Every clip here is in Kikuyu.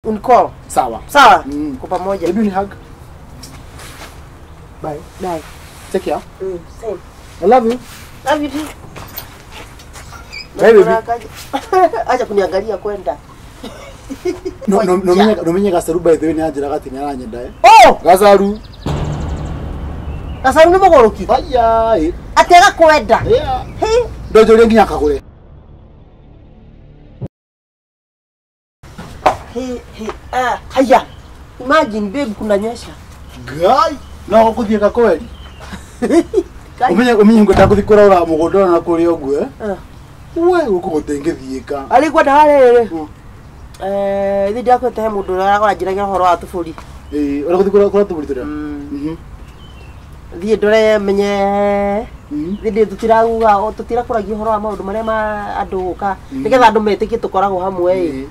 Unicall. Sawa. Sawa. Kwa pamoja. Hebu ni hug. Bye. Bye. Take care. Same. I love you. Love you too. Bye baby. Acha kuniangalia kwenda. No no no menye no menye Gacaru by the way ni anjiraga ati ni aranyenda eh. Oh! Gacaru. Gacaru ni muguruki. Haya. Ati agakwenda. Yeah. He. Ndonjorie nginya kagure. He he ah haya. Imagine babe kunanyesha. Gai. No gukuthieka kweli. Umenye ngwenda guthi kuraura mugunda na kuria uguo eh. We guku gutingithiika. Ari kwenda harere. Ithi ndiakwete he mundu uria uranjiragia uhoro wa tuburi. Eh, ura guthi kura tuburi turia. Thiĩ ndore menye thiĩ tutiraguga tutirakũragia ũhoro wa maũndũ marĩa ma andũ gũka nĩgetha andũ metĩkie tũkoragwo hamwe ĩ.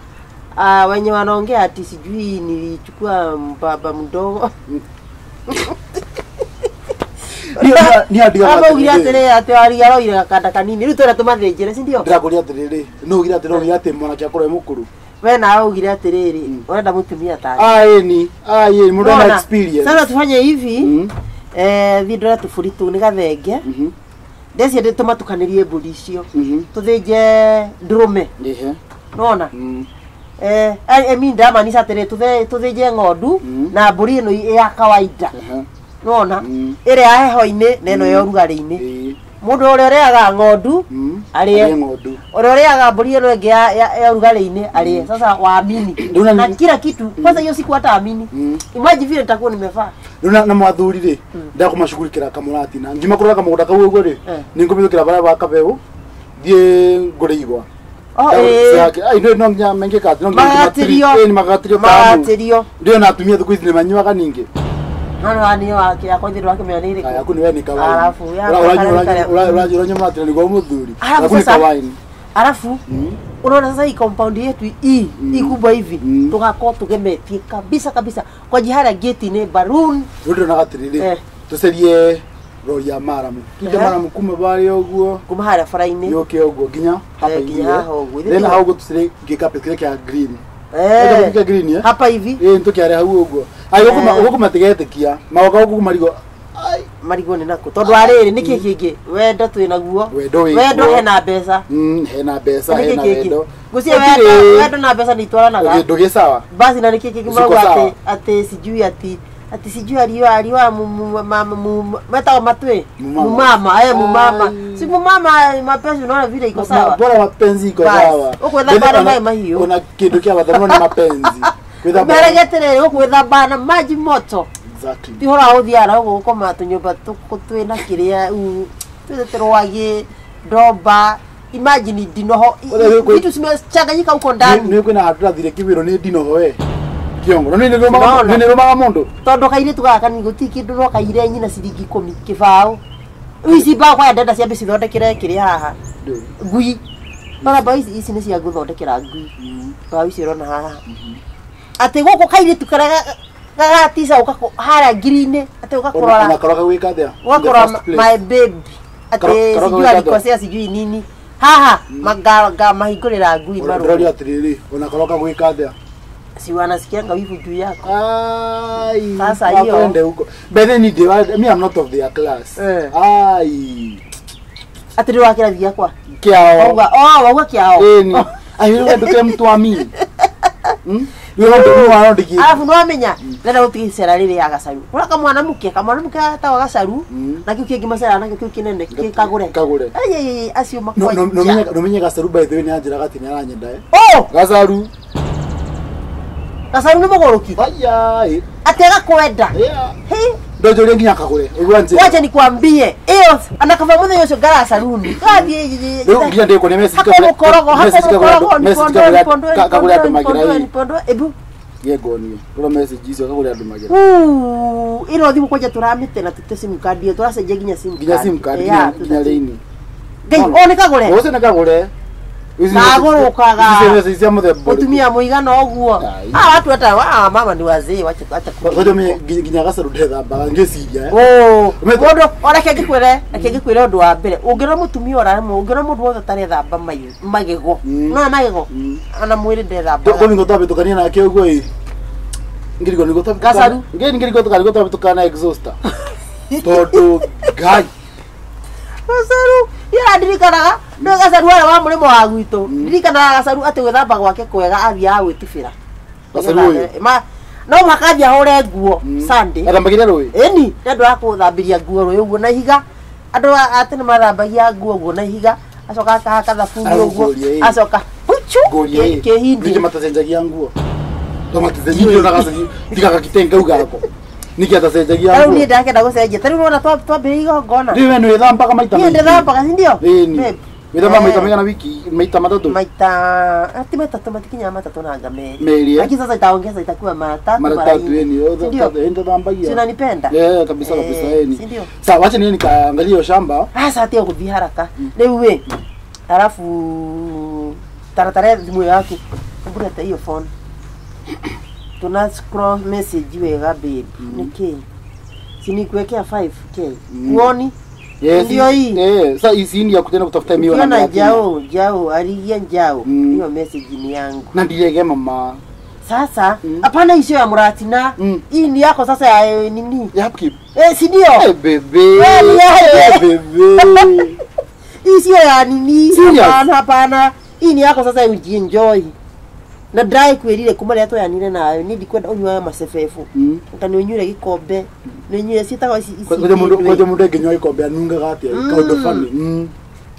Ah, wenye wanaongea ati sijui nilichukua mbaba mdogo. Ni andiga atĩrĩ atĩ aria aroire gakanda kanini rĩu twenda tũmathĩnjĩre si ndio? Ndĩrakũria atĩrĩrĩ no ugire atĩ no ugire atĩ mwanake akorwo e mũkũrũ. We nawe ugire atĩrĩrĩ ũrenda mũtumia ta aĩni aĩni mũndũ ena experience. Sasa tufanye hivi thiĩ ndore tũbũri tũu nĩ gathenge ndeciria tũmatukanĩrie mbũri icio tũthĩnje ndũrũme nĩwona I mean ndamaanisha atĩrĩ tũthĩnje ng'ondu na mbũri ĩno ya kawaida nĩwona ĩrĩa ya heho-inĩ na ĩno ya ũrugarĩ-inĩ mũndũ ũrĩa ũrĩaga ng'ondu arĩe ũrĩa ũrĩaga mbũri ĩno ĩngĩ ya ũrugarĩ-inĩ arĩe. Sasa waamini na kila kitu kwanza hiyo siku hata amini imagine vile nitakuwa nimevaa. Rĩu na mwathuri rĩ ndakũmacugurikĩra kamũratina ngima kũrora kamũgũnda kau ũguo rĩ nĩngũmĩthũkĩra barĩa ba kabeu thiĩ ngũre igwa. Ai no nginya mengĩka atĩ no nginya magatirio magatirio ndio na atumia thikũ ici nĩ manyuaga ningĩ. No ni wake yakwa ithe ndwakĩmenya nĩ ĩrĩkũ. Yaku nĩ we nĩ kawaini. Alafu Ũranyua mũratina nĩguo mũthuri. Yaku nĩ kawaini. Alafu unaona sasa hii compound yetu hii kubwa hivi tugakorwo tugemetie kabisa kabisa kwa jihara gate ni balloon. Rĩu ndĩronaga atĩrĩrĩ tũcerie rori ya maramu tute maramu kuma barĩa ũguo kuma harĩa bara-inĩ yũke ũguo nginya hapa nginya haha ũguo. Then hau ũguo tũcerie gĩkapet kĩrĩa kĩa green. Kĩa green eh hapa hivi nĩtũkĩare hau ũguo. Ai gũkũ matigetĩkia magoka gũkũ marigo marigo nĩ nako tondũ arĩrĩ nĩkĩ kĩngĩ wendo twĩ naguo wendo hena mbeca hena mbeca hena wendo gucie wendo na mbeca nĩ itwaranaga kĩndũ gĩ sawa basi na nĩkĩ kĩngĩ marauga atĩ atĩ sijui ati ati sijui aliwa metagwo matwe mumama mumama si mumama mapenzi unaona vile iko sawa bora mapenzi iko sawa ukwethamba na mahiũ ona kĩndũ kĩa bata mũno nĩ mapenzi kwĩthamba atĩrĩrĩ ũkwĩthamba na maji moto. Exactly. Ti hora gũthiara ũguo gũkoma tũnyũmba twĩna kĩrĩa twĩte rwagĩ ndomba imagine ndinoho vitu zimechanganyika huko ndani. Nĩ kwĩna handũ ndathire kĩwĩrwo nĩ ndinoho we kĩongo no nĩ nĩrũmaga mũndũ tondũ kairĩtu gaka kanini gũtirĩ kĩndũ no kaire nyina ciringi 10 kĩbaũ ici mbaũ kwaya ndenda ciambe cithondekere kĩrĩa haha ngui bara mbaũ ici nĩ cia gũthondekera ngui mbaũ ici ũrona haha atĩ gũkũ kairĩtu karĩa gagatisa ukako hara ngiri-inĩ atĩ ũgakorora karoga gwĩka atĩa ũgakorora my baby atĩ sijui alikosea sijui nini haha mahingũrĩra ngui marũrũ. Ndĩroria atĩrĩrĩ ona karoga gwĩka atĩa si wanasikianga wivu juu yako. Ai sasa hiyo wakwende huko but then me I'm not of their class. Ai atĩrĩ wa kĩrathi gĩakwa kĩao wauga oh wauga kĩao ĩni ai wewe nduke mtu wa mimi Alafu nĩwamenya ndĩrenda gũtiga icera rĩrĩ ya Gacaru ũra kamwana mũke gatagwo Gacaru na kĩu kĩngĩ macera nakĩo kĩu kĩnene kagũre kagũre acio makwanja no menye Gacaru by the way nĩ anjĩraga atĩ nĩ aranyenda eh oh Gacaru Gacaru nĩ mũgũrũki haya atĩ agakwenda he ndonjorie nginya kagũre ũguo nje wacha nikwambie iyo anakava mũthenya ũcio ngara saruni gathiĩ rĩu nginya ndĩkuonia message hakũmũkorogo hakũmũkorogo kagũre andũ magira nipondo ebu ngengonie rora message icio kagũre andũ magira ĩno thimũ kwanja tũramĩte na tũte sim card ĩyo tũracenjia nginya sim nginya sim card nginya rĩini Ngai o nĩ kagũre ũcio nĩ kagũre Kagũrũkaga. Ici cia mũthemba ũrĩkũ? Mũtumia mũigana ũguo. Ai. Ah, watu hata ah, mama ni wazee, wacha acha. Ngoja mimi nginya gacaru ndethambaga ngĩciria. Oh, mũndũ reke ngĩkwĩre, reke ngĩkwĩre ũndũ wa mbere. Ũngĩona mũtumia ũraremwo, ũngĩona mũndũ wothe ũtarethamba magego. Nona magego? Ona mwĩrĩ ndethambaga. Tũkũmingo twabĩtũkania nake ũguo ĩ. Ngiriko nĩguo twabĩtũkana. Gacaru. Ngĩ ngiriko tũkarigwo twabĩtũkana na exhauster. Tondũ Ngai. Gacaru, ya ndirikanaga, nĩ gacaru arĩa wa mũrĩmo wa gwitũ. Ndirikanaga gacaru atĩ gwĩthamba gwake kwega athiaga gwĩtubĩra. Gacaru ũyũ? No mũhaka athiĩ ahũre nguo Sunday. Athambagĩria rũĩ? Ĩni, nĩ andũ a kũthambĩria nguo rũĩ ũguo na ihiga. Andũ a tene mathambagia nguo ũguo na ihiga. Acoka akahaka thabuni ũguo. Ngũria ĩ. Acoka puchu Ngũria ĩ. kĩhindi. Ningĩ matacenjagia nguo. To maticenjagia na gacenji. Tiga gakitenge kau gako. Nĩkĩ atacenjagia Rĩu nguo? niĩ ndakenda gũcenjia. Ta rĩu ũrona twambĩrĩria igongona. Rĩu we nĩwĩthambaga maita Niĩ maingĩ. ndĩthambaga, si ndio? Ĩni. Babe. Wĩthambaga maita maigana wiki? Maita matatũ? Maita ati matatu matikinya matatu na anga merĩ. Merĩ, eh? Lakini sasa itaongeza itakuwa mara tatu Mara mara tatu nne. ĩni. Si ndio? Ndathambagia. Si unanipenda? Eh, kabisa kabisa ĩni. Si ndio? Sawa, wacha niende nikaangalie hiyo shamba. Sasa atia gũthiĩ haraka. Rĩu ĩ, halafu taratara thimũ yaku. Mbura hiyo phone. Tuna scroll message wega babe. Nĩkĩ? Si nikuwekea 5k. Huoni? Yes. Ndio hii. Eh, sasa hii ni ya kutenda kutafuta miwa na Ukiona miratina. njao, njao, aligia njao. Hiyo message ni yangu. Na ndirege mama. Sasa hapana, mm. Isio ya muratina. Hii ni yako sasa ya nini? Ya upkeep. Eh, si ndio? Eh, bebe. Eh, Eh, bebe. Hii sio ya nini? Serious? Hapana, hapana. Hii ni yako sasa ujienjoy. Na dry kwirire kuma rĩa twayanire nawe ni ndikwenda unywa macebebu. Kana unyure gikombe. Ni unyure ciĩtagwo ici ici. Kwaja mundu kwaja mundu anginyua gikombe anungaga atia? Kaundu funny.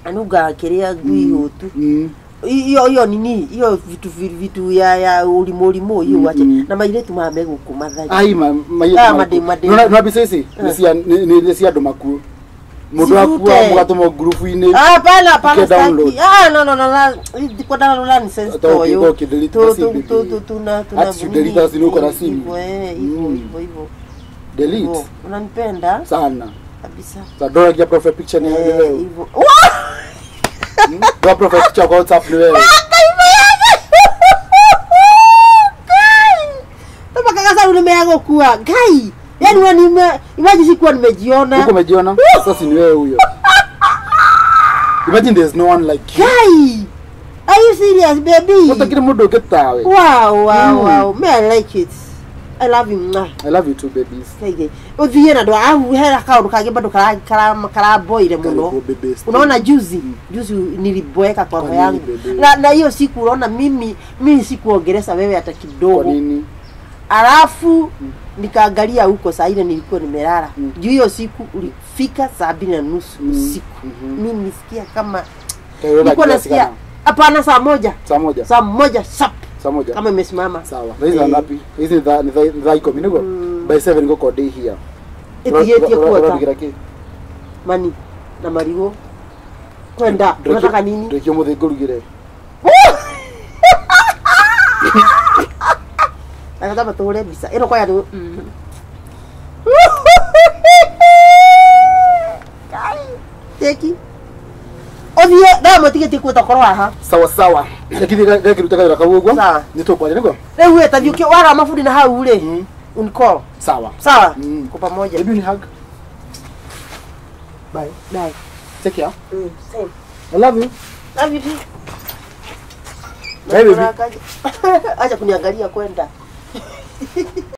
Anungaga kiria ngui hutu. Hiyo hiyo nini? Hiyo vitu vitu ya ulimu ulimu hiyo wache. Na mairetu maya megũkũ mathari. Ai ma mairetu. Ah, made made. No mbica ici ni cia ni cia andu makuo. Mundu akua mugatũmwo ngurubu-inĩ. Ah, hapana hapana sitaki. Ah, no no no no. Ndikwenda no nonsense to yo. Tu tuna tuna. Ati delete asi nuko na simu. Eh, hivyo hivyo hivyo. Delete. Unanipenda? Sana. Kabisa. Sasa dola ya profile picture ni wewe. Hivyo. Dola profile picture kwa WhatsApp ni wewe. Tama kaka umeanza Ngai. Yaani wewe imagine sikuwa nimejiona. Uko umejiona? Sasa ni wewe huyo. Imagine there's no one like you. Guy! Are you serious, baby? Utakiri mundu ukitawe. Wow, wow, wow. Me, I like it. I love you. I love you too, babies. Thank Uthie na ndo au hera kaundu kangi bado karaboire muno. Unaona juzi, juzi niliboeka kwa roho yangu. Na hiyo siku unaona mimi sikuongeleza wewe hata kidogo. Kwa nini? Alafu nikaangalia huko saa ile nilikuwa nimelala. Juu hiyo siku ulifika 7:30 usiku. Mimi nisikia kama nilikuwa nasikia hapana saa moja. Saa moja. Saa moja sharp. Saa moja. Kama imesimama. Sawa. Hizi ngapi? Hizi ni dha iko mimi by 7 niko kwa day here. Eti kwa. Mani na marigo. Kwenda unataka nini? Ndekio muthe ngurugire. Akatamba tuhure mbica ino kwa andu. Teki. Othie ndamũtigĩtie kuo tokorwo haha. Sawa sawa. Lakini gakiruta kawĩra kau ũguo. Nĩ tũkwaria nĩguo? Rĩu we ta thiĩ wara mabundi na hau rĩ. Unicall. Sawa. Sawa. Kwa pamoja. Hebu ni hug. Bye. Bye. Take care. Same. I love you. Love you too. Bye baby. Acha kuniangalia kwenda.